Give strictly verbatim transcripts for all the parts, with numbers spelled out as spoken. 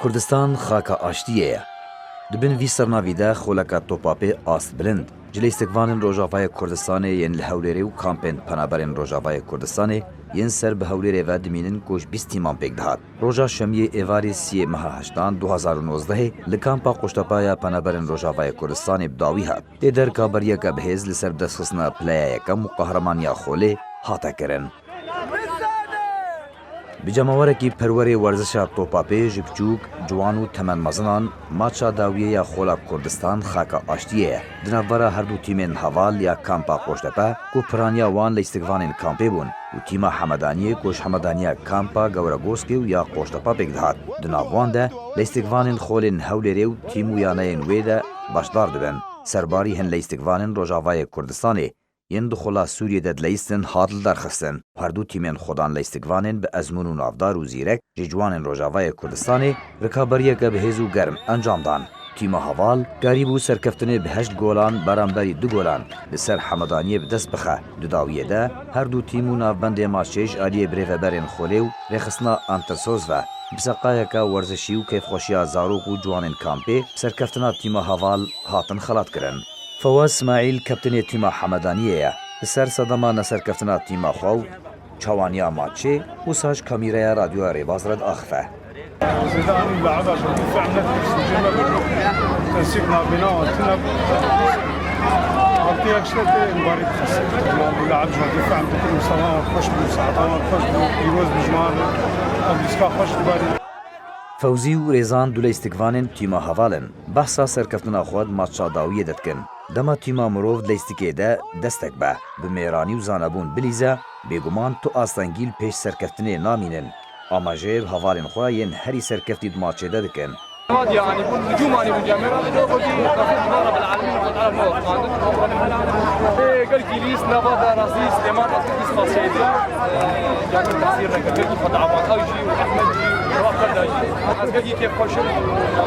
Kurdistan xaka aştiyê ye. Di bin vî sernavî de xoleka topapê ast bilind ji leysikvanên Rojavayê Kurdistanê yên li Hewlêrê û kampên penaberên Rojavayê Kurdistanê yên ser bi Hewlêrê ve dimînin ku ji bîst tîman pêk dihat. Roja Şemiyê êvarê siyê meha heştan du hazar û nozdehê li kampa Qoştepa ya penaberên Rojavayê Kurdistanê bi dawî hat. Tê de rikaberiyeke bihêz li ser bidestxistina pileya yekem û qehremaniya xolê hate kirin. Bi cemawerekî perwerê werzişa topapê ji biçûk, ciwan û temenmezinan, maça dawiyê ya xola Kurdistan xaka aştiyê ye. Di navbera her du tîmên heval ya kampa Qoştepe ku piraniya wan leysikvanên kampê bûn û tîma Hemedaniyê ku ji Hemedaniya kampa Gewregoskê û ya Qoştepa pêk dihat. Di nav wan de leysikvanên xolên Hewlêrê û tîm û yaneyên wê de beşdar dibin. Serbarî hin leysikvanên Rojavayê Kurdistanê yên di xola Sûriyê de dileyistin hat lidarxistin. Her du tîmên xodan leysikvanên bi ezmûn û navdar û zîrek ji ciwanên Rojavayê Kurdistanê rikaberiyeke bihêz û germ encam dan. Tîma heval karîbû serkeftinê bi heşt golan beramberî du golan li ser Hemedaniyê bi dest bixe. Di dawiyê de her du tîm û navbendê maçê ji aliyê birêveberên xolê û rêxistina Antersos ve bi seqayeke werzişî û kêfxweşiya zarok û ciwanên kampê bi serkeftina tîma heval hatin xelatkirin. Fewaz Smaîl, kaptênê tîma Hemedaniyê ye. Li ser sedema neserkeftina tîma xwe û çawaniya maçê, wisa ji kamîreya Radyoya Rêbaz re diaxife. Zêde anî leheba ji dîfê ne tişt cê me bû. Tensîk navbêna wan tune bû. Altı yaşta te mübarek kız. Leheb ji dîfê em dikin, misalan xweş bû, saeta wan xweş bû, pîroz bû ji me re. Em dîska xweş dibarî. Fewzî û Rêzan du leystikvanên tîma heval in. Behsa serkeftina xwe di matça dawiyê de dikin. Dema tîma mirov di leystikê de destek be, bi mêranî û zanebûn bilîze, bêguman tu astengî li pêş serkeftinê namînin. Amajeyê bi hevalên xwe yên herî serkeftî di matçê de dikin. Hadi yani bu nücum hani bu camianın ne oldu? Nasıl Civan Rabbil Alemin Rabbil Alemin oldu. Ee, gel kilis, nava da razî, Süleyman razî, ispat şeydi. Ee, yani tesir ne kadar ki Fatih Abbas Avcı, Ahmet Ji, Murat Kardeş, ez gelkî kêfxweş im.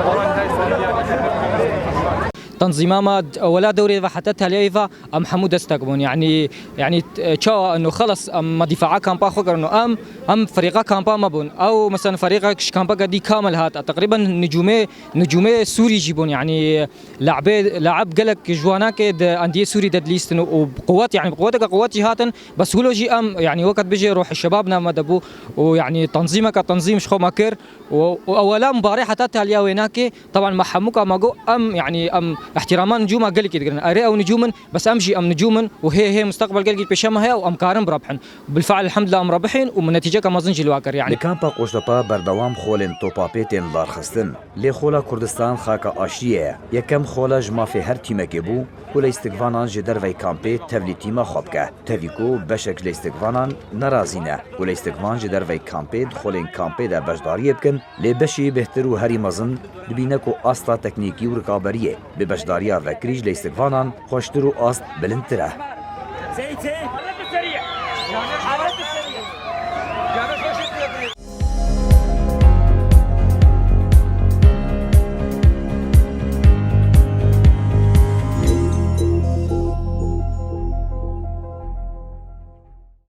Baran Daysan yani. Tenzîma me ewela dewrê ve heta taliyayê ve em hemû destek bûn. Yani, yani, e, çawa eno xelas em me dîfaa kampa xwe kirin û em, em ferîqa kampa me bûn. Ew, mesela, ferîqek ji kampeke dî kamil hat. Teqrîben nicûmê, nicûmê Sûrî jî bûn. Yani, Le'bê, le'b gelek ji wanakê di endiyê Sûrî de dilîstin û bi quwet, yani bi quweteke quwet jî hatin. Bes wilo jî em, yani weke dibêje ruhê şebab nav me de bû û yani tenzîmeke tenzîm ji xwe me kir û, û ewela mibarê heta taliya wê nakê. Teban me hemûka me got em, yani em îhtîrama nicûma gelekî digirin. Erê ew nicûm in, bes em jî em nicûm in û hê, hê musteqbel gelekî pêşe me heye û em karin birebhin. Bilfe'l elhamdulillah em rebihîn û min netîceke mezin jî li wa kir, yani. Li kampa Qoştepa berdewam xolên topapê tên lidarxistin. Lê xola Kurdistan xaka aştiyê ye. Yekem xola ji mafê her tîmekê bû ku leystikvanan ji dervey kampê tevlî tîma xwe bike. Tevî ku beşek ji leystikvanan nerazî ne ku leystikvan ji dervey kampê di xolên kampê de beşdariyê bikin, lê beşî bêhtir û herî mezin dibîne ku asta teknîkî û rikaberiyê bi beşdariya vekirî ji leystikvanan xweştir û ast bilindtir e.